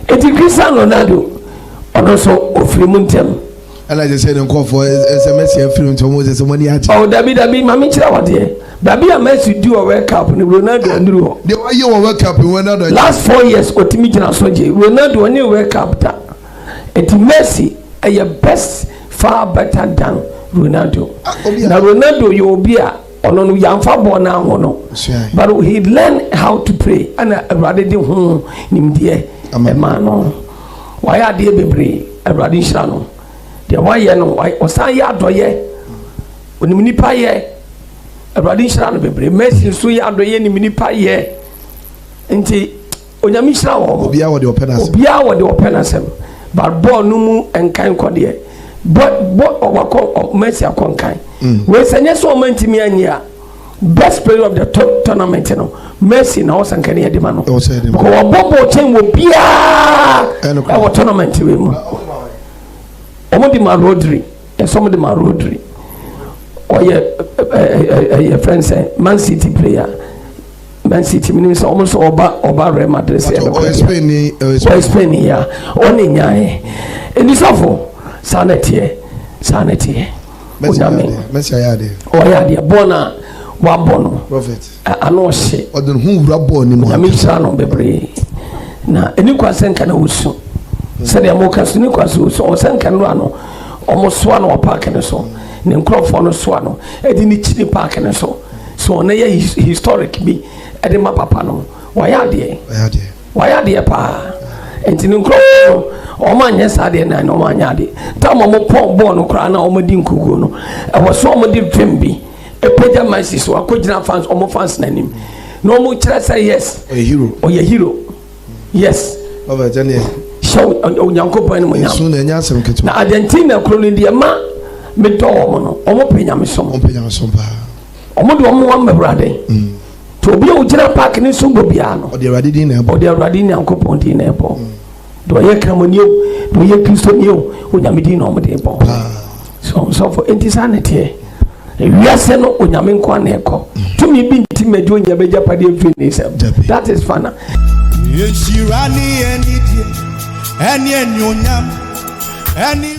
Eti Cristiano Ronaldo, ɔno nso ofiri mu ntɛm. Ɛna gye sɛ ne nkɔfoɔ ɛsɛ Messi afiri mu nti ɔmo sɛ ɔmo ani agye. Ɔ, dabi dabi, maame kyerɛ wadeɛ, baabi a Messi di wɔ World Cup no, Ronaldo anduru hɔ. Deɛ wayɛ wɔ World Cup, Ronaldo. Last 4 years otimi gyina so gye. Ronaldo ɔne World Cup da, eti Messi ɛyɛ best, far better than Ronaldo. Ah, obi a- Na Ronaldo yɛ obi a ɔno no yɛnfa bɔɔl n'aho no, Sua. but he learn how to play, ɛna Awurade de ho nimdeɛ Ama. ɛmaa no. Wayɛ adeɛ bebree, Awurade nhyira no. Deɛ wayɛ no, ɔsan yɛ adɔyɛ, onim nipa yɛ. Awurade nhyira no bebree. Messi nso yɛ adɔyɛ, nim nipa yɛ, nti Onyame nhyira wɔn. Obiara wɔ deɛ ɔpɛ n'asɛm. Obiara wɔ deɛ ɔpɛ n'asɛm, but bɔɔl no mu nkan kɔ deɛ, bɔ bɔ ɔwakɔ Messi akɔ nkan wei sɛ nyɛ sɛ ɔma ntumi anyi a, best player of the tournament no, Messi na ɔsɛ nkan yɛ de ma no. Ɛwɔ sɛ yɛde ma. Because wɔbɔ bɔɔl kyɛn wɔ biara. Ɛno koraa. Ɛwɔ tournament wei mu, wɔn de ma Rodri, ɛsɛ wɔn de ma Rodri. Ɔyɛ ɛ ɛ ɛyɛ fɛn sɛ Man City player, Man City mi ni sɛ wɔn nso ɔba Real Madrid sɛ ɛbɛkɔ ɔyɛ bia. Spain ni, ɔyɛ Ɔyɛ Spain. Spain ya, ɔne nyae enisɔfo saa na teɛ, saa na teɛ. Messi ayɛ Onyame. adeɛ, Messi ayɛ adeɛ. Ɔyɛ adeɛ, bɔɔl na wabɔ no. Prophet. Ano ɔhye. Ɔde ne ho wura bɔɔl ne mu. Nyame nhyira no bebree. Na ɛni kwa sɛ nka na wɔsu sɛdeɛ moka so, ne kwa sɛ wɔsu. Ɔsɛ nka no ano ɔmo soa no wɔ park no so, ne nkurɔfoɔ no soa no ɛde ne kyini park no so, so ɔno yɛ historic bi ɛde ma papa no. Wayɛ adeɛ. Ɔyɛ adeɛ. Wayɛ adeɛ paa, nti ne nkurɔfoɔ no, ɔmo anyɛ saa adeɛ na ɔmo anyɛ adeɛ tam. Ɔmo pɔn bɔɔl no koraa na ɔmo di nkukuo no, ɛwɔ so ɔmo de vim bi epagya Messi so akɔgyina fans, ɔmo fans n'anim na ɔmo kyerɛ sɛ yes. Ɔyɛ hero. Ɔyɛ hero, yes. Prophet, ɛneɛ hyɛ Onyankopɔn anim nyam. Nsu na ɛnyɛ asɛm ketewa. Na Argentina kuro no deɛ, ma medɔ wɔn no, ɔmo pɛ nyamesom. Ɔmpɛ nyamesom paa. Ɔmo de ɔmo ama Awurade, nti obi a ogyina park ne so bɔ biara no, ɔde Awurade din na ɛbɔ. Ɔde Awurade Nyankopɔn din na ɛbɔ. Deɛ ɔyɛ kramoni o, deɛ ɔyɛ Kristoni o, Onyame din na ɔmo de bɔ. So nsɔfo, enti saa ne teɛ. Ewiase no, Onyame nko na ɛkɔ tumi bi nti mɛgye onya bɛgya padeɛ mfiri ne nsam. Dabi. That is fana. Nhyira ne anidie ɛne anuonyam ɛne